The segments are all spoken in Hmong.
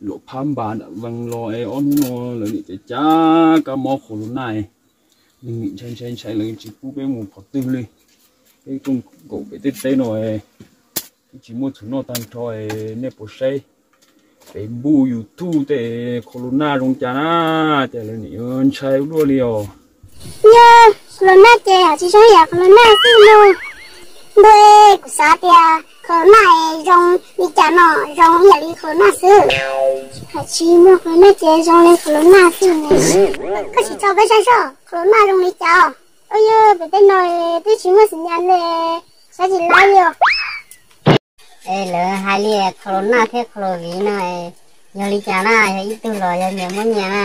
Luam phab npas nram vees los es ob hnub no lawv nim cav cav kab mob corona, neeg nim ntshai ntshai ntshai lawv tsis pub peb mus qhov twg li. Peb tuaj nkaum pem tej teb no, twb tsis muaj txhuv noj tag nrho, nej puas saib Facebook YouTube tej corona zoo cas na, ces lawv nim ntshai ua luaj li os. Yog corona ces hais tsis zoo yam corona xwb no. Ntuj, kuv xav tias corona zoo li cas no, zoo ib yam li corona xwb. Hais tsis muaj corona ces zoo li corona xwb ne. Koj tsis tso peb saib soj corona zoo li cas. Ua yog pem tej no twb tsis muaj xim nyas li, saib tsis laib li os. Es lawv hais li corona thiab covid no, yog li cas na, yog ib tug los yog nyias muab nyias na.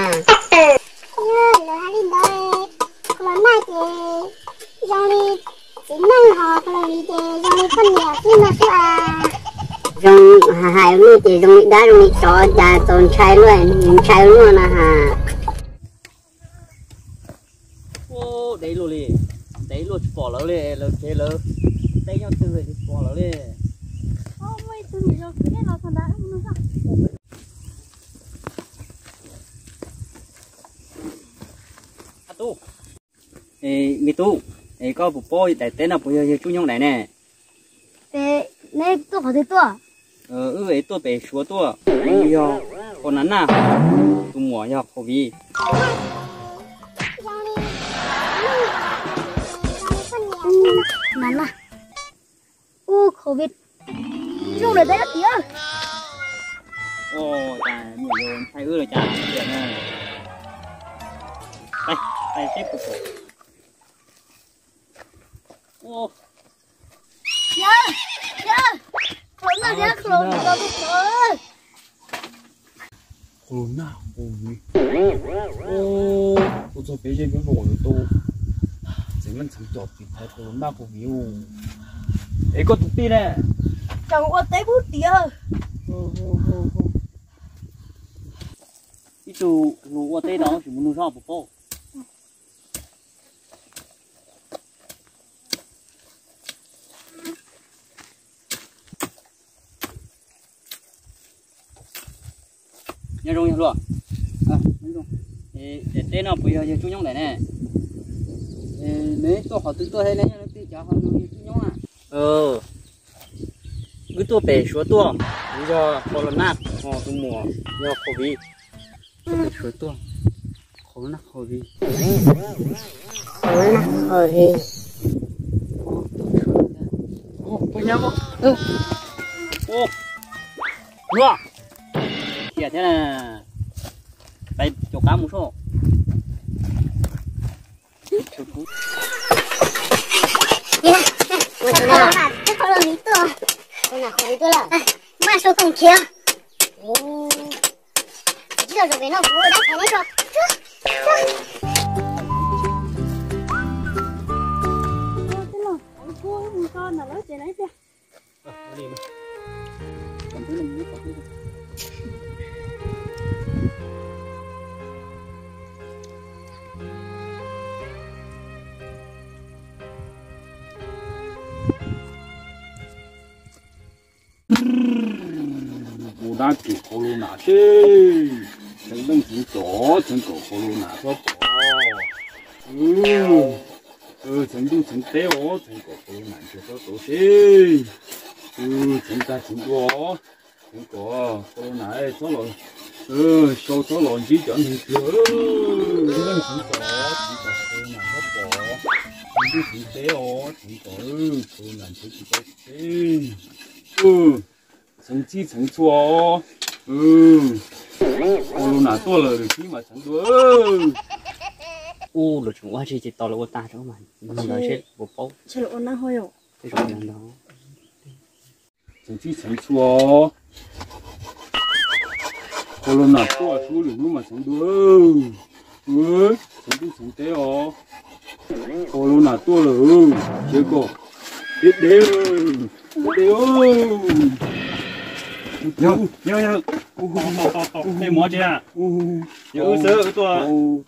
Lawv hais li ntawd, corona ces zoo li txiv neej, ho covid ces zoo li poj niam xwb no xwb as. Zoo, hais ua luaj ces zoo li dab zoo li tsov, cas txaus ntshai luaj, ntshai ua luaj no has. Ub, dev luaj li, dev luaj tsis pom lawv li, lawv tsev lawv teb nyob twg tsis pom lawv li. Tub, es me tub, es koj puas paub daim teb no puas yog yawg Tsuj Nyoob daim ne? Neb tuaj qhov twg tuaj? Wb es tuaj pem Suav tuaj, yog Qhua Nas Naj, tus muam yog Qhua Viv. Nas Naj. Ub, covid zoo lawm tab tiag. Ntshai wb los cas tiag na. Yog, yog, khluas naj thiab khluas mus los tus khluas. Khluas naj khluas viv. Tuaj txog peb zej peb npua lawv tau txeev leej txeev tos tiv thaiv khluas naj khluas viv. Es koj tus tij ne? Tseem ua teb pub tiav. Ib tug hluas ua teb no tsis mus nug zoj puas paub. Nyob zoo yawg hluas. Daim teb no puas yog yawg Tsuj Nyoob daim ne? Neb tuaj qhov twg tuaj thiab neb yog leej twg cov ho yog Tsuj Nyoob na? Wb tuaj pem Suav tuaj, kuv yog Qhua Los Naj, ho tus muam yog Qhua Viv. Pem Suav tuaj, Qhua Los Naj Qhua Viv. Qhua Los Naj Qhua Viv. Khiav thiab, pais caum qab mus soj. Maj sau toom khiav. Tsis tau zaum pem no kuv ua dab qhov neb tso. Ua dab tsi Qhua Los Naj seb, txheev leej txheev tos txheev kom Qhua Los Naj txhob pom. Txheev ntuj txheev teb os, txheev kom Qhua Los Naj ntsia txhob tod seb. Txheev tag txheev dua, txheev kom Qhua Los Naj txhob los, sau txhob los ntsib cov neeg twg. Txheev leej txheev tos txheev kom Qhua Los Naj txhob pom. Txheev ntuj txheev teb os, txheev kom Qhua Los Naj ntsia tsis tau seb. Txheev txhij txheev txhua. Qhua Los Naj tuaj lawm lwm sib mas txheev dua. Ub, lawv tseem ua tsis tau lawv ua tag rau mas, ntawd seb puas paub. Txheev txhij txheev txhua. Qhua Los Naj tuaj sub lwm hnub mas txheev dua. Txheev ntuj txheev teb os. Qhua Los Naj tuaj lawm, cia kom deb deb. Deb deb. Yog, yog, yog. Tej mov tsis, yog wb xwb wb tuaj.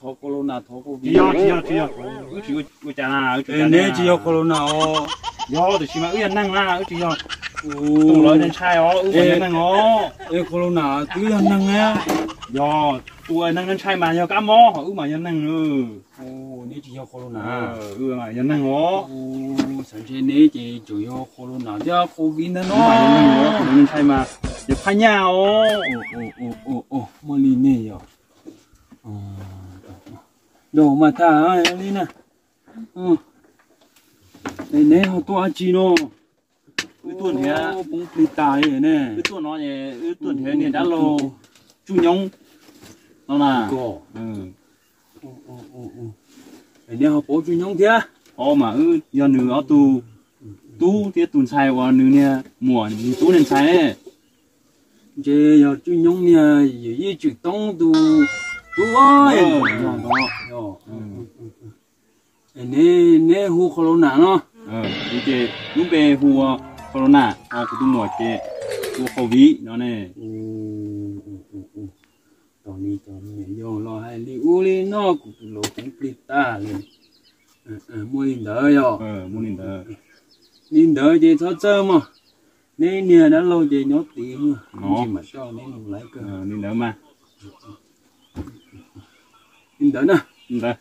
Thov Qhua Los Naj thov Qhua Viv. Tsis yog, tsis yog, tsis yog. Wb tsis ua cas na, wb tsis, neb tsis yog Qhua Los Naj os. Yog, tiam sis mas wb yog neeg na, wb tsis yog. Tus lawv ntshai os, wb mas yog neeg os. Corona twb yog neeg na. Yog tus neeg ntshai mas yog kab mob, ho wb mas yog neeg. Neb tsis yog corona. Yog neeg os. Xav ntshe neb ces tseem yog corona thiab covid ntag no. Ntshai mas yog phaj nyaj os. Muaj li nej yog. Nrog mas tham li na. Neb ho tuaj dab tsi no? Wb tuaj nrhiav, poob plig tas li ne. Wb tuaj no, wb tuaj nrhiav niag dab laug Tsuj Nyoob no na. Neb ho paub Tsuj Nyoob thiab? Paub mas, wb yog nws ob tug tub thiab tus ntxhais uas nws niag muam nws tub niag ntxhais ne. Ntshe yog Tsuj Nyoob niag yawm yij Tswm Toob tus tub. Neb, neb hu corona no. Ces lub npe hu ua corona, ho kuv tus muam ces hu ua covid no ne. Tos li, tos li, yog los hais li ub li no kuv tus laus poob plig tag li. Muaj li ntawd yog? Muaj li ntawd. Li ntawd ces txhob txhawj mog. Neb niag dab laug ces nyob tid, tsis mam coj neb mus lawm kawg. Li ntawd mas. Li ntawd na. Li ntawd.